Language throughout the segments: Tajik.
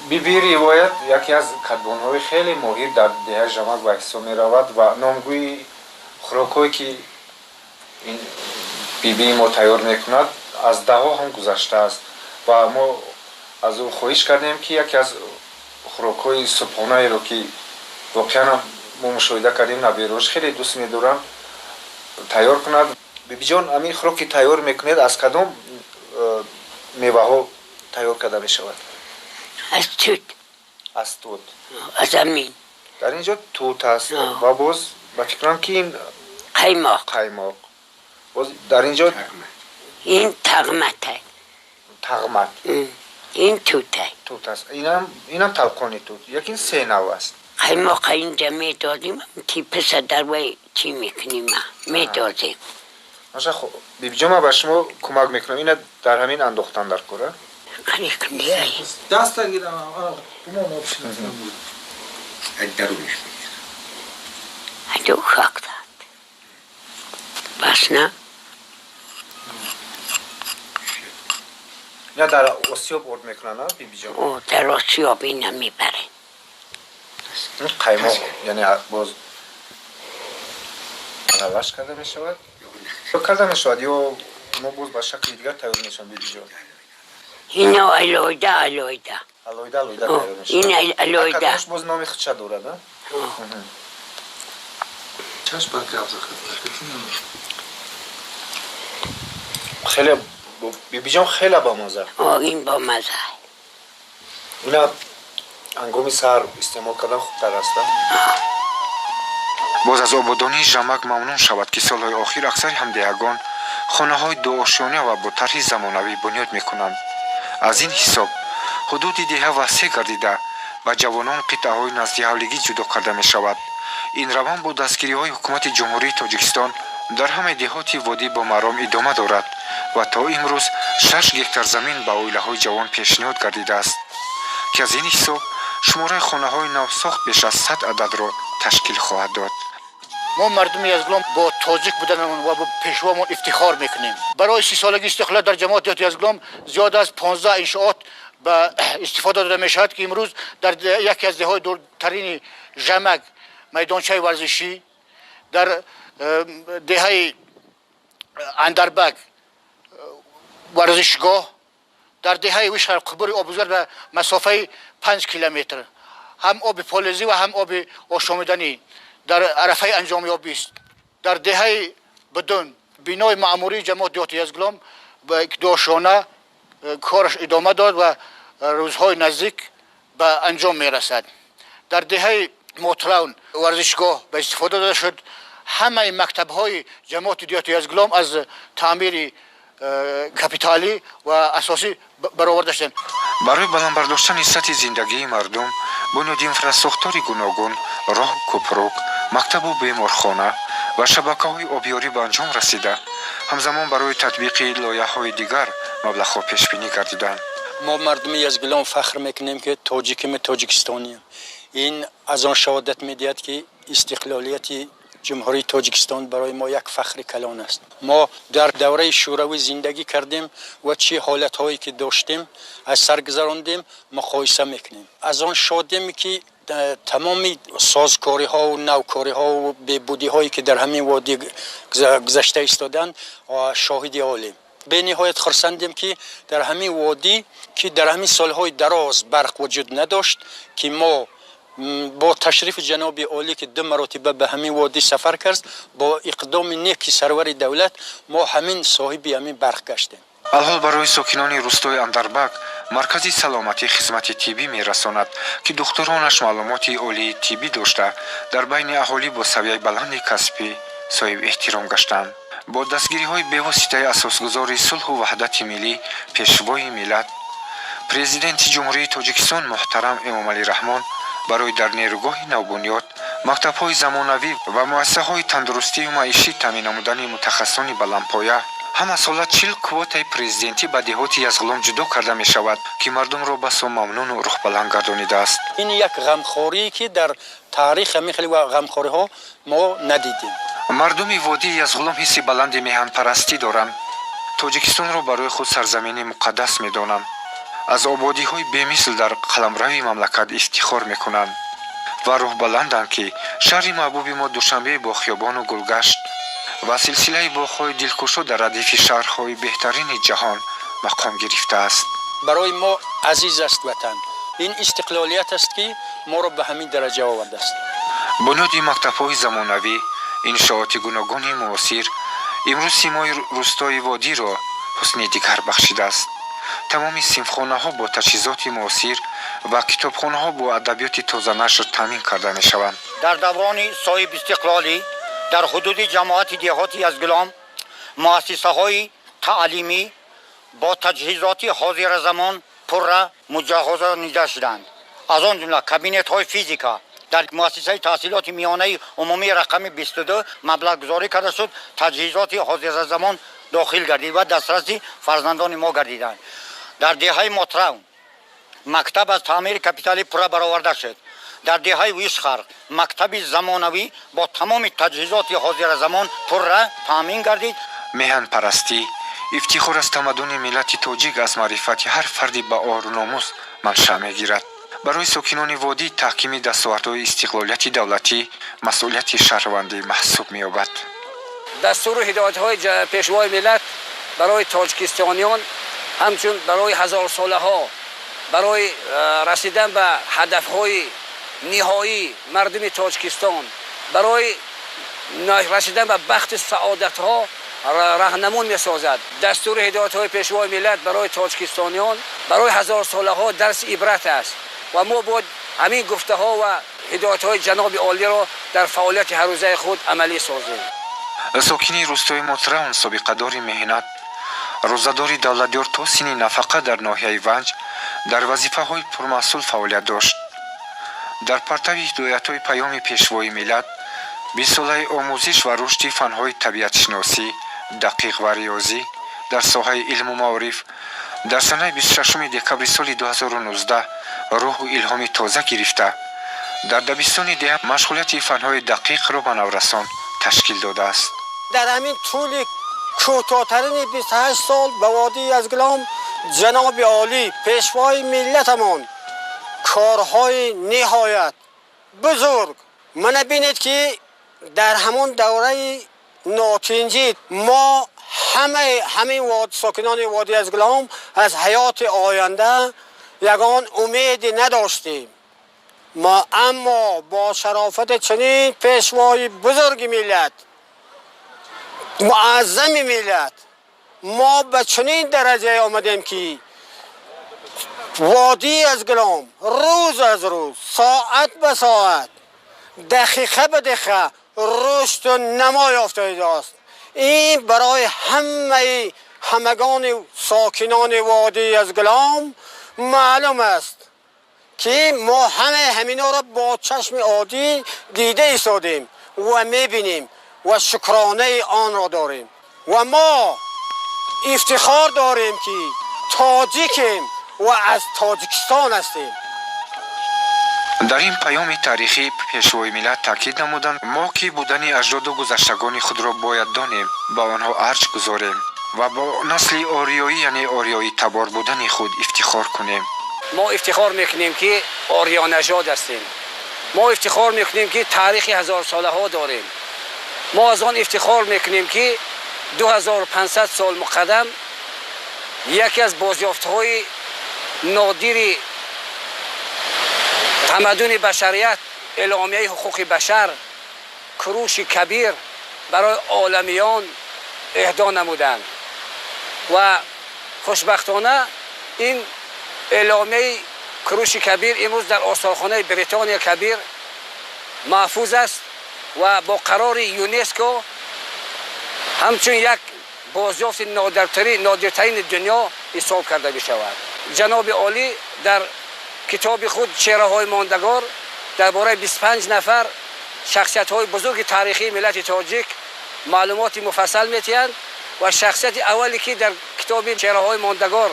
Биби Ривоят яке аз кадбонҳои хеле моҳир дар деҳаи Жамак ба ҳисоб меравад ва номгӯи хӯрокҳое, ки ин бибии мо тайёр мекунад, аз даҳҳо ҳам гузаштааст. Ва мо аз ӯ хоҳиш кардем, ки яке аз хӯрокҳои субҳонаеро, ки воқеан мо мушоҳида кардем, наберош хеле дӯст медоранд, тайёр кунад. Бибиҷон, ҳамин хӯрок, ки тайёр мекунед, аз кадом меваҳо тайёр карда мешавад? Аз тут. Аз тут. Аз амин. Дар ин ҷо тут аст ва боз ба фикрам, ки ин қаймоқ. Қаймоқ. Боз дар ин ҷо? Ин тағмата. Тағмат. Ин тута. Тут аст. Инам талқони тут, якин се нав аст. Қаймоқа инҷа медодим, типиса дар вай чӣ мекунем, медозем. Маша, бибиҷон, ман ба шумо кӯмак мекунам. Ина дар ҳамин андохтан дар кора. Қарикли. Даста гирам, умон обшина. Даруниш бигир. Аду хак дад. Бас на? Ина дар осиёб орд мекунанд, а, бибиҷон? О, дар осиёб ина мебарем. Ин қаймоқ, яъне боз аралаш карда мешавад, ё карда мешавад, ё мо боз ба шакли дигар тайёр мешаванд, бибиҷон? Ино алоҳида, алоҳида. Алоҳида, алоҳида О, тайёр ин мешавад. алоҳида. Кадомаш боз номи худша дорад, а? Чашм ба гап захад. Хеле, бибиҷон, хеле бамаза. О, ин бомаза. Ина ҳангоми саҳар истеъмол кардан хубтар аст, а? Боз аз ободонии Жамак мамнун шавад, ки солҳои охир аксари ҳамдеҳагон хонаҳои дуошёна ва бо тарҳи замонавӣ бунёд мекунанд. Аз ин ҳисоб ҳудуди деҳа васеъ гардида, ба ҷавонон қитъаҳои наздиҳавлигӣ ҷудо карда мешавад. Ин раванд бо дастгириҳои Ҳукумати Ҷумҳурии Тоҷикистон дар ҳамаи деҳоти водӣ бо маром идома дорад ва то имрӯз 6 гектар замин ба оилаҳои ҷавон пешниҳод гардидааст, ки аз ин ҳисоб шумораи хонаҳои навсохт беш аз 100 ададро ташкил хоҳад дод. Мо мардуми Язғулом бо тоҷик буданамон ва бо пешвомон ифтихор мекунем. Барои 30-солаги истиқлол дар ҷамоати деҳоти Язғулом зиёд аз 15 иншоот ба истифода дода мешавад, ки имрӯз дар яке аз деҳои дуртарини Жамак майдончаи варзишӣ, дар деҳаи Андарбак варзишгоҳ, дар деҳаи Вишхар қубури обгузар ба масофаи 5 километр, ҳам оби полезӣ ва ҳам оби ошомиданӣ дар арафаи анҷомёбист. Дар деҳаи Будун бинои маъмурии ҷамоати деҳоти Язғулом ба дуошона кораш идома дод ва рӯзҳои наздик ба анҷом мерасад. Дар деҳаи Мотлавн варзишгоҳ ба истифода дода шуд. Ҳамаи мактабҳои ҷамоати деҳоти Язғулом аз таъмири капиталӣ ва асосӣ бароварда шуданд. Барои баланд бардоштани сатҳи зиндагии мардум, бунёди инфрасохтори гуногун, роҳ, кӯпрук, мактабу беморхона ва шабакаҳои обёрӣ ба анҷом расида, ҳамзамон барои татбиқи лоиҳаҳои дигар маблағҳо пешбинӣ гардиданд. Мо мардуми Язгулом фахр мекунем, ки тоҷиким, тоҷикистонием. Ин аз он шаҳодат медиҳад, ки истиқлолияти Ҷумҳурии Тоҷикистон барои мо як фахри калон аст. Мо дар давраи шӯравӣ зиндагӣ кардем ва чӣ ҳолатҳое ки доштем, аз сар гузарондем, муқоиса мекунем. Аз он шодем, ки тамоми созкориҳову навкориҳову бебудиҳое, ки дар ҳамин водӣ гузашта истоданд, шоҳиди олем. Бениҳоят хурсандем, ки дар ҳамин водӣ, ки дар ҳамин солҳои дароз барқ вуҷуд надошт, ки мо бо ташрифи ҷаноби олӣ, ки ду маротиба ба ҳамин водӣ сафар кард, бо иқдоми неки сарвари давлат мо ҳамин соҳиби ҳамин барқ гаштем. Алҳол барои сокинони рӯстои Андарбак маркази саломатӣ хизмати тиббӣ мерасонад, ки духтуронаш маълумоти олии тиббӣ дошта, дар байни аҳолӣ бо савияи баланди касбӣ соҳиби эҳтиром гаштанд. Бо дастгириҳои бевоситаи асосгузори сулҳу ваҳдати миллӣ, Пешвои миллат, Президенти Ҷумҳурии Тоҷикистон муҳтарам Эмомалӣ Раҳмон, барои дар нерӯгоҳи навбунёд, мактабҳои замонавӣ ва муассисаҳои тандурустию маишӣ таъмин намудани мутахассисони баландпоя ҳамасола 40 квотаи президентӣ ба деҳоти Язғулом ҷудо карда мешавад, ки мардумро басо мамнуну рӯҳбаланд гардонидааст. Ин як ғамхорие, ки дар таърих ҳамин хеле ғамхориҳо мо надидем. Мардуми водии Язғулом ҳисси баланди меҳанпарастӣ доранд, Тоҷикистонро барои худ сарзамини муқаддас медонанд. Аз ободиҳои бемисл дар қаламрави мамлакат ифтихор мекунанд ва рӯҳбаланданд, ки шаҳри маҳбуби мо Душанбе бо хиёбону гулгашт ва силсилаи боғҳои дилкушо дар радифи шаҳрҳои беҳтарини ҷаҳон мақом гирифтааст. Барои мо азиз аст ватан. Ин истиқлолият аст, ки моро ба ҳамин дараҷа овардааст. Бунёди мактабҳои замонавӣ, иншооти гуногуни муосир имрӯз симои рӯстои водиро ҳусни дигар бахшидааст. Тамоми синфхонаҳо бо таҷҳизоти муосир ва китобхонаҳо бо адабиёти тозанашр таъмин карда мешаванд. Дар даврони соҳибистиқлолӣ дар ҳудуди ҷамоати деҳоти Язгулом муассисаҳои таълимӣ бо таҷҳизоти ҳозиразамон пурра муҷаҳҳазонида шуданд. Аз он ҷумла кабинетҳои физика дар муассисаи таҳсилоти миёнаи умумии рақами 22 маблағгузорӣ карда шуд, таҷҳизоти ҳозиразамон дохил гардид ва дастраси фарзандони мо гардиданд. Дар деҳаи Мотрав мактаб аз таъмири капиталӣ пурра бароварда шуд. Дар деҳаи Вишхар мактаби замонавӣ бо тамоми таҷҳизоти ҳозиразамон пурра таъмин гардид. Меҳанпарастӣ, ифтихор аз тамаддуни миллати тоҷик аз маърифати ҳар фарди ба ору номус маншаъ мегирад. Барои сокинони водӣ таҳкими дастовардҳои истиқлолияти давлатӣ масъулияти шаҳрвандӣ маҳсуб меёбад. Дастуру ҳидоятҳои Пешвои миллат барои тоҷикистониён ҳамчун барои ҳазорсолаҳо, барои расидан ба ҳадафҳои ниҳоии мардуми Тоҷикистон, барои расидан ба бахти саодатҳо раҳнамун месозад. Дастури ҳидоятҳои Пешвои миллат барои тоҷикистониён барои ҳазорсолаҳо дарси ибрат аст ва мо бояд ҳамин гуфтаҳо ва ҳидоятҳои ҷаноби олиро дар фаъолияти ҳаррӯзаи худ амалӣ созем. Сокини рӯстои Мотраун, собиқадори меҳнат, рӯзадори Давлатёр то синни нафақа дар ноҳияи Ванҷ дар вазифаҳои пурмаҳсул фаъолият дошт. Дар партави ҳидоятҳои паёми Пешвои миллат, бистсолаи омӯзиш ва рушди фанҳои табиатшиносӣ, дақиқ ва риёзӣ дар соҳаи илму маориф дар санаи 26 декабри соли 2019 рӯҳу илҳоми тоза гирифта, дар дабистони деҳа машғулияти фанҳои дақиқро ба наврасон ташкил додааст. Дар ҳамин тӯли кӯтоҳтарини 28 сол ба водии Язгулом ҷаноби олӣ, Пешвои миллатамон корҳои ниҳоят бузург. Мана бинед, ки дар ҳамон давраи нотинҷӣ мо ҳамаи ҳамин сокинони водии Язгулом аз ҳаёти оянда ягон умеде надоштем мо, аммо бо шарофати чунин пешвои бузурги миллат, муаззами миллат, мо ба чунин дараҷае омадем, ки водии Язгулом рӯз аз рӯз, соат ба соат, дақиқа ба дақиқа рушду намо ёфта истодааст. Ин барои ҳамаи ҳамагони сокинони водии Язгулом маълум аст, ки мо ҳамаи ҳаминҳоро бо чашми оддӣ дида истодем ва мебинем ва шукронаи онро дорем ва мо ифтихор дорем, ки тоҷикем ва аз Тоҷикистон ҳастем. Дар ин паёми таърихӣ Пешвои миллат таъкид намуданд: мо ки будани аҷдоду гузаштагони худро бояд донем, ба онҳо арҷ гузорем ва бо насли ориёӣ, яъне ориёӣ табор будани худ ифтихор кунем. Мо ифтихор мекунем, ки ориёнажод ҳастем. Мо ифтихор мекунем, ки таърихи ҳазорсолаҳо дорем. Мо аз он ифтихор мекунем, ки 2500 сол муқаддам яке аз бозёфтҳои нодири тамаддуни башарият, Эъломияи ҳуқуқи башар, Куруши Кабир барои оламиён эҳдо намуданд ва хушбахтона ин эъломияи Куруши Кабир имрӯз дар осорхонаи Бритония Кабир маҳфуз аст ва бо қарори ЮНЕСКО ҳамчун як бозёфти нодиртарини дунё ҳисоб карда мешавад. Ҷаноби олӣ дар китоби худ «Чеҳраҳои мондагор» дар бораи 25 нафар шахсиятҳои бузурги таърихии миллати тоҷик маълумоти муфассал метиҳанд ва шахсияти аввале, ки дар китоби «Чеҳраҳои мондагор»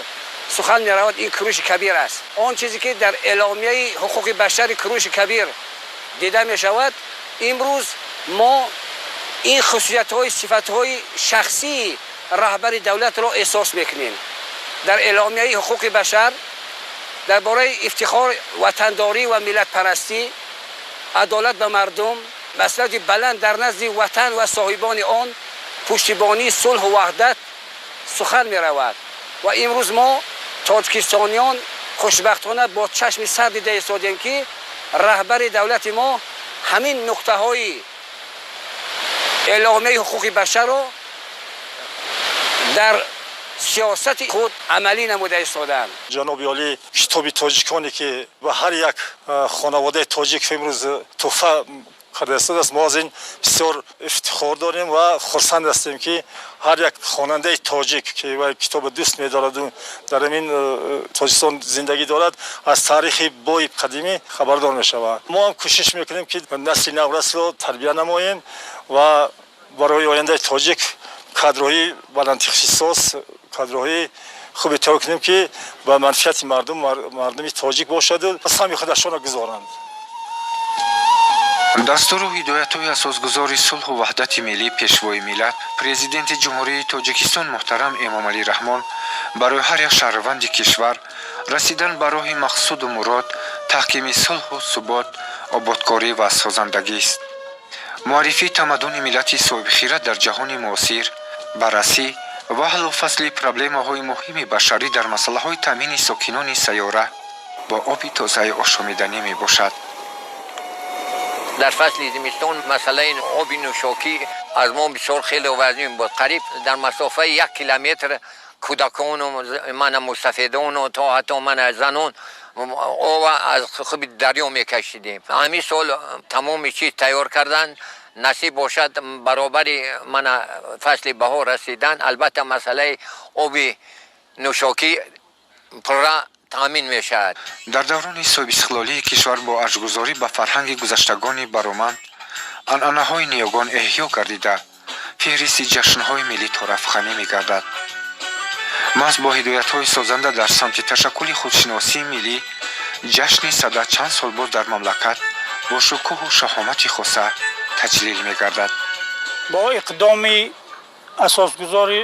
сухан меравад, ин Куруши Кабир аст. Он чизе, ки дар Эъломияи ҳуқуқи башари Куруши Кабир дида мешавад, имрӯз мо ин хусусиятҳои, сифатҳои шахсии раҳбари давлатро эҳсос мекунем. Дар Эъломияи ҳуқуқи башар. Дар бораи ифтихор, ватандорӣ ва миллатпарастӣ, адолат ба мардум, маслиҳати баланд дар назди ватан ва соҳибони он, пуштибонии сулҳу ваҳдат сухан меравад. Ва имрӯз мо тоҷикистониён хушбахтона бо чашми сар дида истодем, ки раҳбари давлати мо ҳамин нуқтаҳои эъломияи ҳуқуқи башарро дар сиёсати худ амалӣ намуда истодаанд. Ҷаноби олӣ китоби тоҷиконе, ки ба ҳар як хонаводаи тоҷик имрӯз тӯҳфа карда истодааст, мо аз ин бисёр ифтихор дорем ва хурсанд ҳастем, ки ҳар як хонандаи тоҷик, ки вай китобро дӯст медораду дар ҳамин Тоҷикистон зиндагӣ дорад, аз таърихи бои қадимӣ хабардор мешавад. Мо ҳам кӯшиш мекунем, ки насли наврасро тарбия намоем ва барои ояндаи тоҷик кадрҳои баландихтисос, кадрҳои хубе тайёр кунем, ки ба манфиати мардум, мардуми тоҷик бошаду саҳми худашонро гузоранд. Дастуру ҳидоятҳои асосгузори сулҳу ваҳдати миллӣ, Пешвои миллат, Президенти Ҷумҳурии Тоҷикистон муҳтарам Эмомалӣ Раҳмон барои ҳар як шаҳрванди кишвар расидан ба роҳи мақсуду мурод, таҳкими сулҳу субот, ободкорӣ ва созандагист. Муаррифии тамаддуни миллати соҳибхират дар ҷаҳони муосир, баррасӣ ва ҳаллу фасли проблемаҳои муҳими башарӣ дар масъалаҳои таъмини сокинони сайёра бо оби тозаи ошомиданӣ мебошад. Дар фасли зимистон масъалаи оби нӯшокӣ аз мо бисёр хеле вазнин буд. Қариб дар масофаи 1 километр кӯдакону мана мустафедону то ҳатто мана занон ова аз хуби дарё мекашидем. Ҳамин сол тамоми чиз тайёр карданд. Насиб бошад, баробари мана фасли баҳор расидан, албатта, масъалаи оби нӯшокӣ пурра таъмин мешавад. Дар даврони соҳибистиқлолии кишвар бо арҷгузорӣ ба фарҳанги гузаштагони бароманд, анъанаҳои ниёгон эҳё гардида, феҳристи ҷашнҳои миллӣ тораф ғанӣ мегардад. Маҳз бо ҳидоятҳои созанда дар самти ташаккули худшиносии миллӣ, ҷашни Сада чанд сол боз дар мамлакат бо шукӯҳу шаҳомати хоса таҷлил мегардад. Бо иқдоми асосгузори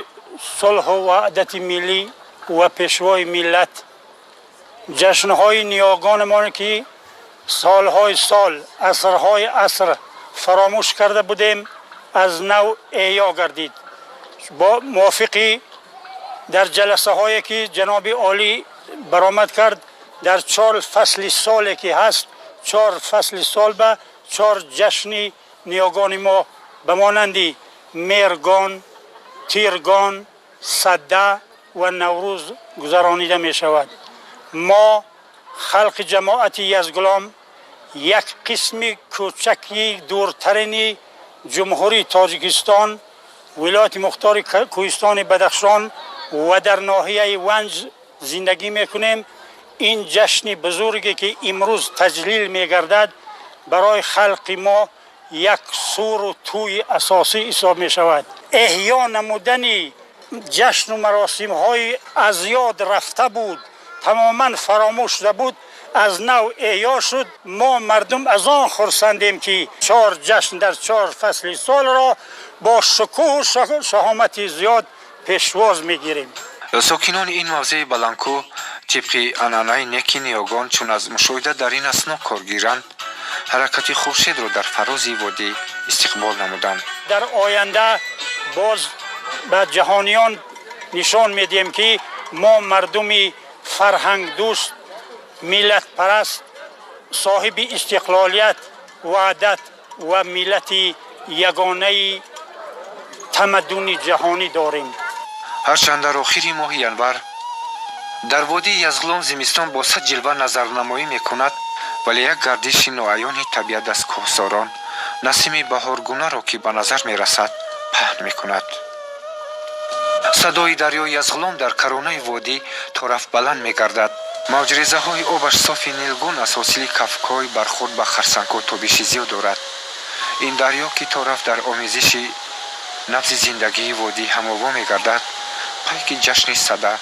сулҳу ваҳдати миллӣ ва Пешвои миллат, ҷашнҳои ниёгонамон, ки солҳои сол, асрҳои аср фаромӯш карда будем, аз нав эҳё гардид. Бо мувофиқӣ дар ҷаласаҳое, ки ҷаноби олӣ баромад кард, дар чор фасли соле, ки ҳаст, чор фасли сол ба чор ҷашни ниёгони мо ба монанди Меҳргон, Тиргон, Садда ва Наврӯз гузаронида мешавад. Мо халқи ҷамоати Язгулом, як қисми кӯчаки дуртарини Ҷумҳурии Тоҷикистон, Вилояти Мухтори Кӯҳистони Бадахшон ва дар ноҳияи Ванҷ зиндагӣ мекунем. Ин ҷашни бузурге, ки имрӯз таҷлил мегардад, барои халқи мо як суру тӯи асосӣ ҳисоб мешавад. Эҳё намудани ҷашну маросимҳои аз ёд рафта буд, тамоман фаромӯш шуда буд, аз нав эҳё шуд. Мо мардум аз он хурсандем, ки чор ҷашн дар чор фасли солро бо шукӯҳу шаҳомати зиёд пешвоз мегирем. Сокинони ин мавзеи баландкӯҳ тибқи анъанаи неки ниёгон, чун аз мушоҳида дар ин асно кор гиранд, ҳаракати хуршедро дар фарози водӣ истиқбол намуданд. Дар оянда боз ба ҷаҳониён нишон медиҳем, ки мо мардуми фарҳангдӯст, миллатпараст, соҳиби истиқлолият, ваҳдат ва миллати ягонаи тамаддуни ҷаҳонӣ дорем. Ҳарчанд дар охири моҳи январ дар водии Язғулом зимистон бо сад ҷилва назарнамоӣ мекунад, вале як гардиши ноаёни табиат аз кӯҳсорон насими баҳоргунаро, ки ба назар мерасад, паҳн мекунад. Садои дарёи Язғулом дар каронаи водӣ тораф баланд мегардад. Мавҷрезаҳои обаш софи нилгун аз ҳосили кафкҳои бархӯрд ба харсангҳо тобиши зиёд дорад. Ин дарё, ки тораф дар омезиши набзи зиндагии водӣ ҳамово мегардад, пайки ҷашни Сада,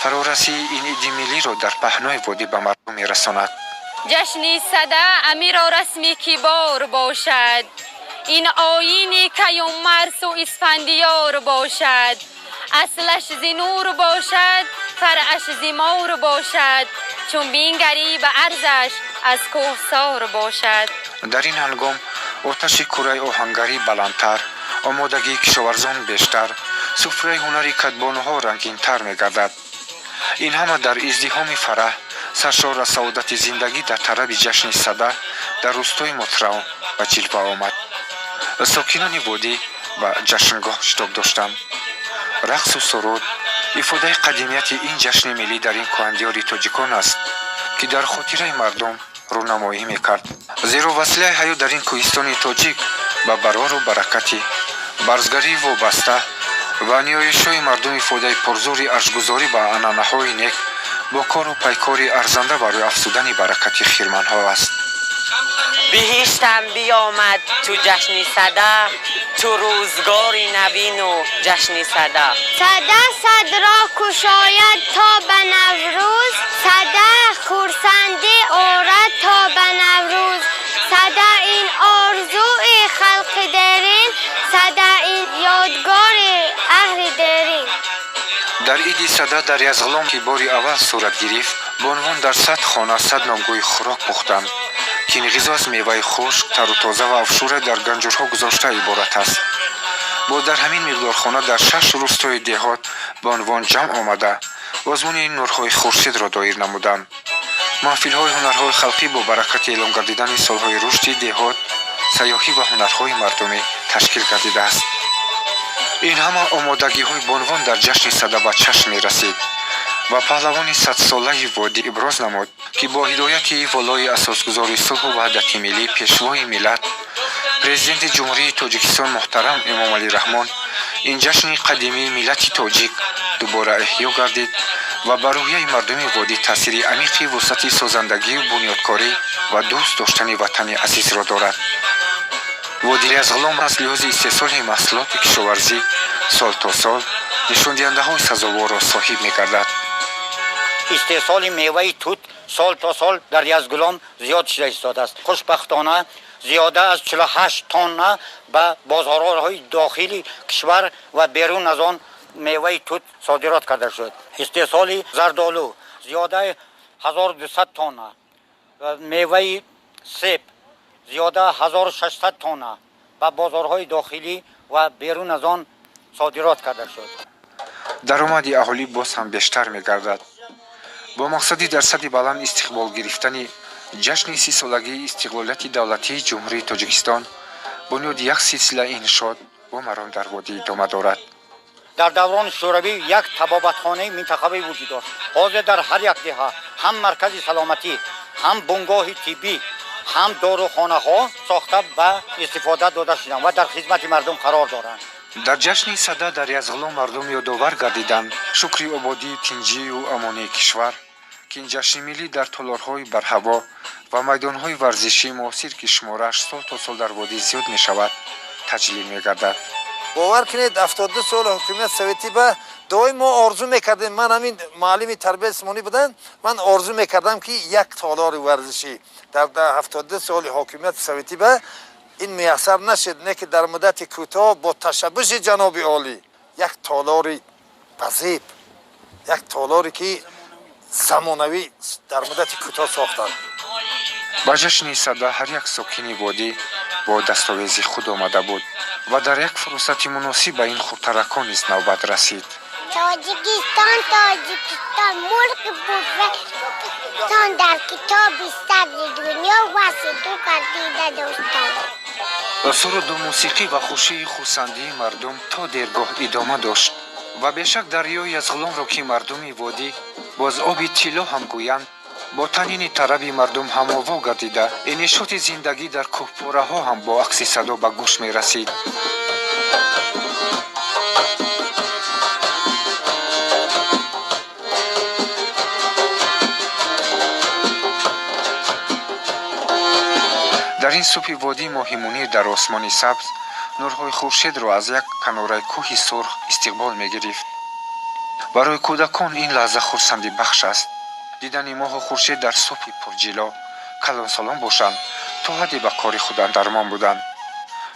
фарорасии ин иди миллиро дар паҳнои водӣ ба мардум мерасонад. Ҷашни Сада амиро расми кибор бошад, ин оини Каюмарсу Исфандиёр бошад. Аслаш зи нур бошад, фаръаш зи мор бошад. Чун бингарӣ ба арзаш аз кӯҳсор бошад. Дар ин ҳангом оташи кураи оҳангарӣ баландтар, омодагии кишоварзон бештар, суфраи ҳунари кадбонуҳо рангинтар мегардад. Ин ҳама дар издиҳоми фараҳ, саршор аз саодати зиндагӣ дар тараби ҷашни Сада дар рӯстои Мотраун ба ҷилва омад. Сокинони водӣ ба ҷашнгоҳ шитоб доштанд. Рақсу суруд ифодаи қадимияти ин ҷашни миллӣ дар ин кӯҳандиёри тоҷикон аст, ки дар хотираи мардум рӯнамоӣ мекард. Зеро василаи ҳаёт дар ин кӯҳистони тоҷик ба барору баракати барзгарӣ вобаста ва ниёишҳои мардум ифодаи пурзури арҷгузорӣ ба анъанаҳои нек бо кору пайкори арзанда барои афзудани баракати хирманҳо аст. Биҳиштам биёмад чу ҷашни Сада, чу рӯзгори навину ҷашни Сада. Сада садро кушояд то ба Наврӯз, Сада хурсандӣ орад то ба Наврӯз. Сада ин орзуи халқи дерин, Сада ин ёдгори аҳли дерин. Дар иди Сада дар Язғулом, ки бори аввал сурат гирифт, бонувон дар 100 хона 100 номгӯи хӯрок пухтанд, ки ин ғизо аз меваи хушк, тару тоза ва афшура дар ганҷурҳо гузошта иборат аст. Боз дар ҳамин миқдор хона дар шаш рӯстои деҳот бонувон ҷамъ омада озмуни нурҳои хуршедро доир намуданд. Маҳфилҳои ҳунарҳои халқӣ бо баракати эълон гардидани солҳои рушди деҳот, сайёҳӣ ва ҳунарҳои мардумӣ ташкил гардидааст. Ин ҳама омодагиҳои бонувон дар ҷашни Сада ба чашм мерасид ва паҳлавони садсолаи водӣ иброз намуд, ки бо ҳидояти волои асосгузори сулҳу ваҳдати миллӣ, пешвои миллат, президенти Ҷумҳурии Тоҷикистон муҳтарам Эмомалӣ Раҳмон ин ҷашни қадимии миллати тоҷик дубора эҳё гардид ва ба рӯҳияи мардуми водӣ таъсири амиқи вусъати созандагию бунёдкорӣ ва дӯст доштани ватани азизро дорад. Водии Язғулом аз лиҳози истеҳсоли маҳсулоти кишоварзӣ сол то сол нишондиҳандаҳои сазоворро соҳиб мегардад. Истеҳсоли меваи тут сол то сол дар Язгулом зиёд шуда истодааст. Хушбахтона, зиёда аз 48 тонна ба бозорҳои дохили кишвар ва берун аз он меваи тут содирот карда шуд. Истеҳсоли зардолу зиёдаи 1200 тонна, меваи себ зиёда 1600 тонна ба бозорҳои дохилӣ ва берун аз он содирот карда шуд. Даромади аҳолӣ боз ҳам бештар мегардад. Бо мақсади дар сатҳи баланд истиқбол гирифтани ҷашни 30-солагии истиқлолияти давлатии Ҷумҳурии Тоҷикистон бунёди як силсила иншоот бо маром дар водӣ идома дорад. Дар даврони шӯравӣ як табобатхонаи минтақавӣ вуҷуд дошт. Ҳозир дар ҳар як деҳа ҳам маркази саломатӣ, ҳам бунгоҳи тиббӣ, ҳам дорухонаҳо сохта ба истифода дода шуданд ва дар хизмати мардум қарор доранд. Дар ҷашни Сада дар Язғулом мардум ёдовар гардиданд шукри ободию тинҷию амонии кишвар, ки ин ҷашни миллӣ дар толорҳои барҳаво ва майдонҳои варзишии муосир, ки шуморааш сол то сол дар водӣ зиёд мешавад, таҷлил мегардад. Бовар кунед, 72 соли ҳукумияти советӣ ба доим мо орзу мекардем. Ман ҳамин муаллими тарбияи ҷисмонӣ будам, ман орзу мекардам, ки як толори варзишӣ. Дар 72 соли ҳокимияти советӣ ба ин муяссар нашуд, не ки дар муддати кӯтоҳ бо ташаббуси ҷаноби олӣ як толори базеб, як толоре ки замонавӣ дар муддати кӯтоҳ сохтанд. Ба ҷашни Сада ҳар як сокини водӣ бо дастовези худ омада буд ва дар як фурсати муносиб ба ин хурдтаракон низ навбат расид. Тоҷикистон, Тоҷикистон, мулки бузургистон, дар китоби сабзи дунё васфи ту гардида достон. Суруду мусиқӣ ва хушии хурсандии мардум то дергоҳ идома дошт ва бешак дарёи Язғуломро, ки мардуми водӣ боз оби тилло ҳам гӯянд, бо танини тараби мардум ҳамово гардида, инишоти зиндагӣ дар кӯҳпораҳо ҳам бо акси садо ба гӯш мерасид. Дар ин субҳи водӣ моҳи мунир дар осмони сабз нурҳои хуршедро аз як канораи кӯҳи сурх истиқбол мегирифт. Барои кӯдакон ин лаҳза хурсандибахш аст. Дидани моҳу хуршед дар субҳи пурҷило. Калонсолон бошанд, то ҳадде ба кори худ андармон буданд.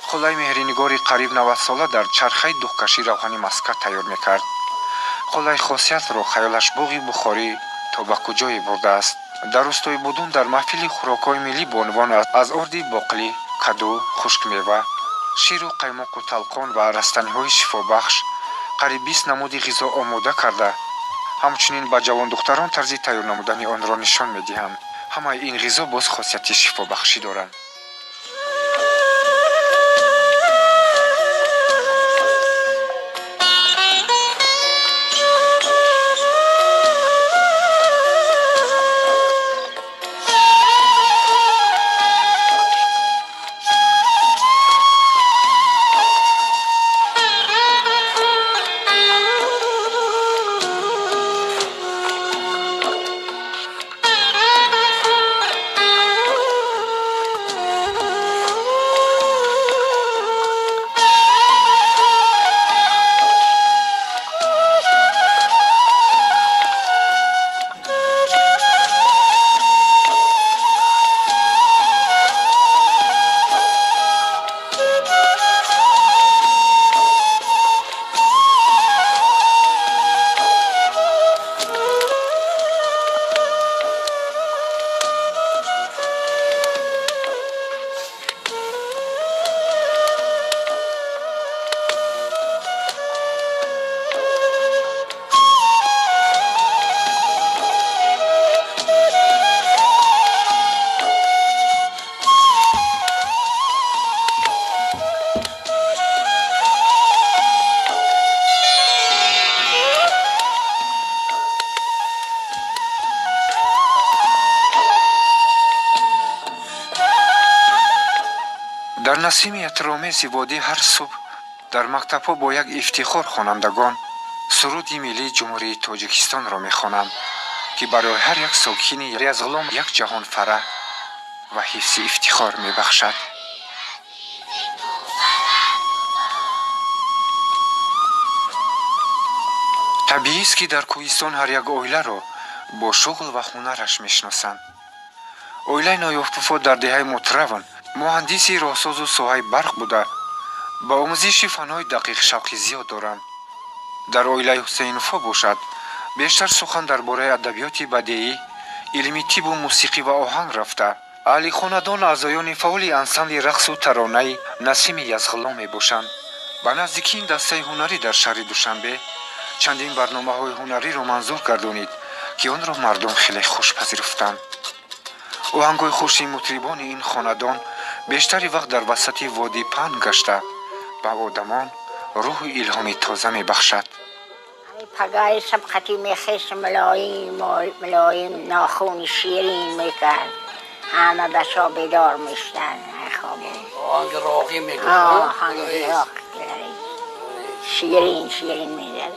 Холаи Меҳринигори қариб 90-сола дар чархаи духкашӣ равғани маска тайёр мекард. Холаи Хосиятро хаёлаш боғи бухорӣ то ба куҷое бурдааст. Дар рӯстои Будун дар маҳфили хӯрокҳои миллӣ бонувон аз орди боқлӣ, каду, хушкмева, ширу қаймоқу талқон ва растаниҳои шифобахш қариб 20 намуди ғизо омода карда, ҳамчунин ба ҷавондухтарон тарзи тайёр намудани онро нишон медиҳанд. Ҳамаи ин ғизо боз хосияти шифобахшӣ доранд. Дар насими атромези водӣ ҳар субҳ дар мактабҳо бо як ифтихор хонандагон суруди миллии Ҷумҳурии Тоҷикистонро мехонанд, ки барои ҳар як сокини Язғулом як ҷаҳон фараҳ ва ҳисси ифтихор мебахшад. Табиист, ки дар кӯҳистон ҳар як оиларо бо шуғл ва ҳунараш мешиносанд. Оилаи Ноёфтуфо дар деҳаи Мутраван муҳандиси роҳсозу соҳаи барқ буда, ба омӯзиши фанҳои дақиқ шавқи зиёд доранд. Дар оилаи Ҳусейнуфо бошад, бештар сухан дар бораи адабиёти бадеӣ, илми тибу мусиқӣ ва оҳанг рафта, аҳли хонадон аъзоёни фаъоли ансамбли рақсу таронаи Насими Язғулом мебошанд. Ба наздикӣ ин дастаи ҳунарӣ дар шаҳри Душанбе чандин барномаҳои ҳунариро манзур гардонид, ки онро мардум хеле хуш пазируфтанд. Оҳангҳои хуши мутрибони ин хонадон бештари вақт дар васати водӣ паҳн гашта, ба одамон рӯҳу илҳоми тоза мебахшад. Пагоҳи саб хати мехест, мулоим мулоим нохуни ширин мекард, ҳама бача бедор мешуданд. Оҳанги роғӣ мегуфт. Оҳанги роғӣ ширин ширин мезад.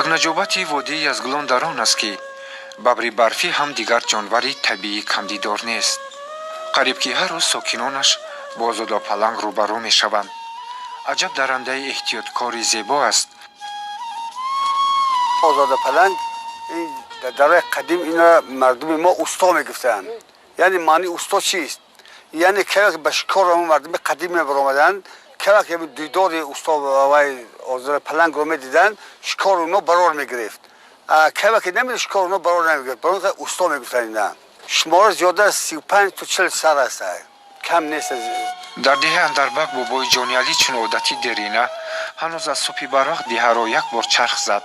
Як наҷобати водии Язғулом дар он аст, ки бабри барфӣ ҳам дигар ҷонвари табиӣ камдидор нест. Қариб ки ҳар рӯз сокинонаш бо озодапаланг рӯбарӯ мешаванд. Аҷаб дарандаи эҳтиёткори зебо аст. Озодапаланг дар давраи қадим инро мардуми мо усто мегуфтанд. Яъне маънии усто чист? Яъне кае ба шикор мардуми қадим мебаромаданд, кае ки дидори усто вай озодапалангро медиданд, шикор уно барор мегирифт. Кае ки намедид, шикор уно барор намегирифт. Барои он усто мегуфтанд. Ина шумора зиёда аз 35 то 40 сар аст, кам нест. Дар деҳаи Андарбак бобои Ҷониалӣ чун одати дерина ҳанӯз аз субҳи барвақт деҳаро як бор чарх зад.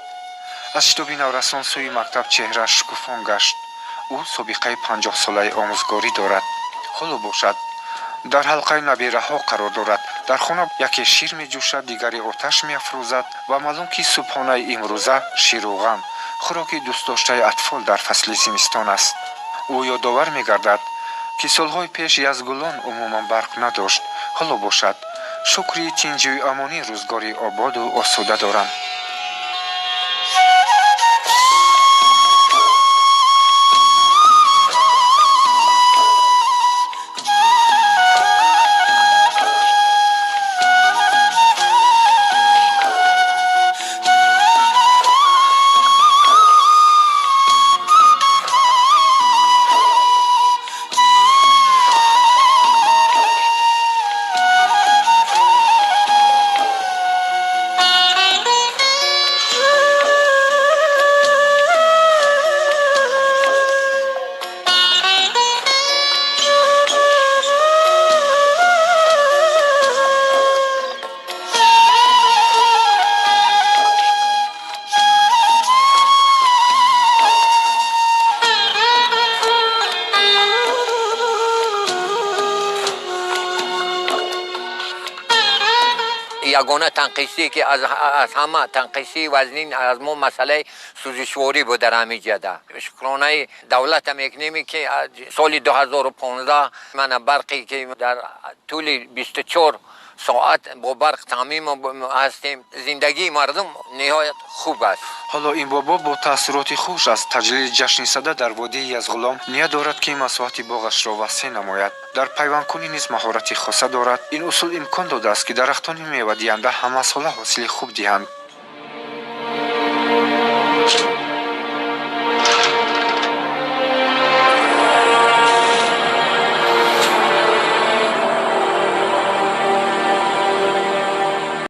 Аз шитоби наврасон сӯи мактаб чеҳрааш шукуфон гашт. Ӯ собиқаи 50-солаи омӯзгорӣ дорад. Ҳоло бошад, дар ҳалқаи набераҳо қарор дорад. Дар хона яке шир меҷӯшад, дигаре оташ меафрӯзад ва маълум, ки субҳонаи имрӯза ширӯған хӯроки дӯстдоштаи атфол дар фасли зимистон аст. Ӯ ёдовар мегардад, ки солҳои пеш Язгулом умуман барқ надошт. Ҳоло бошад, шукри тинҷию амонӣ, рӯзгори ободу осуда доранд. Ягона танқисӣ, ки аз ҳама танқисӣ вазнин аз мо, масъалаи сӯзишворӣ буд дар ҳамин ҷада. Шукронаи давлата мекунем, ки соли 2015 мана барқе, ки дар тӯли 24 соат бо барқ таъмин ҳастем. Зиндагии мардум ниҳоят хуб аст. Ҳоло ин бобо бо таассуроти хуш аз таҷлили ҷашни Сада дар водии Язғулом ният дорад, ки масоҳати боғашро васеъ намояд. Дар пайвандкунӣ низ маҳорати хоса дорад. Ин усул имкон додааст, ки дарахтони мевадиҳанда ҳамасола ҳосили хуб диҳанд.